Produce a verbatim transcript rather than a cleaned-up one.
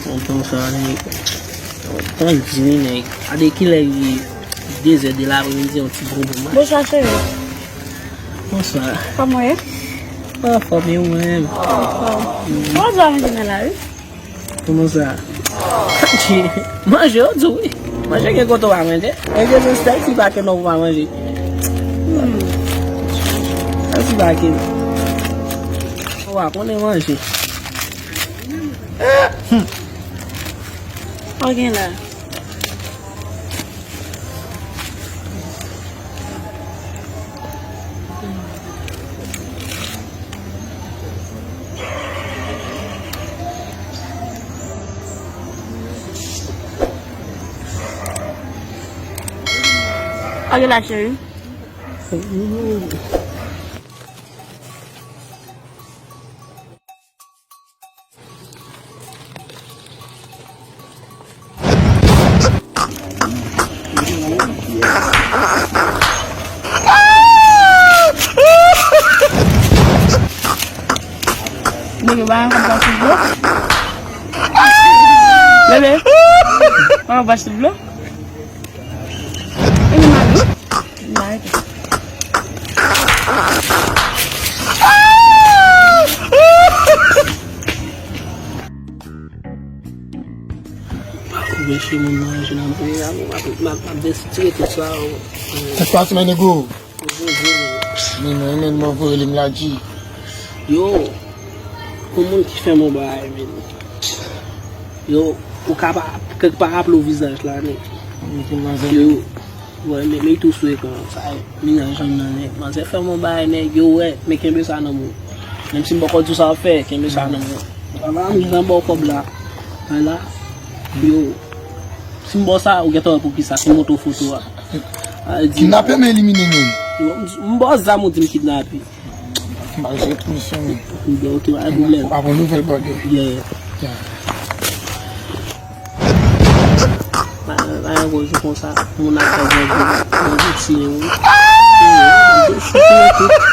Tonton sa, nèg. Tan di, nèg. Gade kilè li ye. De zè de lapremidi, yon ti bonbon. Bonswa, cheri. Bonswa. Kòman w ye? Anfòm, e ou menm? Anfòm. Bon, sa manje nan lari? Kòman sa? Manje, manje, yo di wi. Manje gen kote w pa manje. E gen sèl ti pake non pou pa manje. Hmm. Sèl ti pake. Ou pa konnen manje. Sa w gen la? Sa w gen la, cheri? Bebe, pa yon kòb pa sou dlo. Bebe, pa yon kòb pa sou dlo. Bebe, pa yon kòb. Pa koupe che moun manje nan bouyi a, m ap, m ap, m ap destire tout sa, o. Espace, my nigga. Men, men, men, mwen voye li m la, G. Yo, pou moun ki fè m yon bagay, men. Yo, ou ka pa, kèk pa raple w vizaj la, men. Yo, wè, men, men tou sou ekran, sa, mennaj an nan, nèg. Manzè fè m yon bagay, nèg, yo, wè, men kenbe sa nan men w. Menm si m poko di w sa w ap fè, kenbe sa nan men w. Ala, m gentan ba w kòb la. Ala, yo, si m ba w sa, ou gentan wè poukisa, si m montre w foto a. A, di m. Kidnape m elimine menm. Yo, m, m ba w zam, ou di m kidnape. M al jere tout misyon m. Bon, ok, pa gen pwoblèm. Apre nouvèl bòdè. Yeah. Yeah. Pa, pa gen koze konsa. Moun ap fè bòdè. Bòdè tiye w. Bòdè tiye w tout.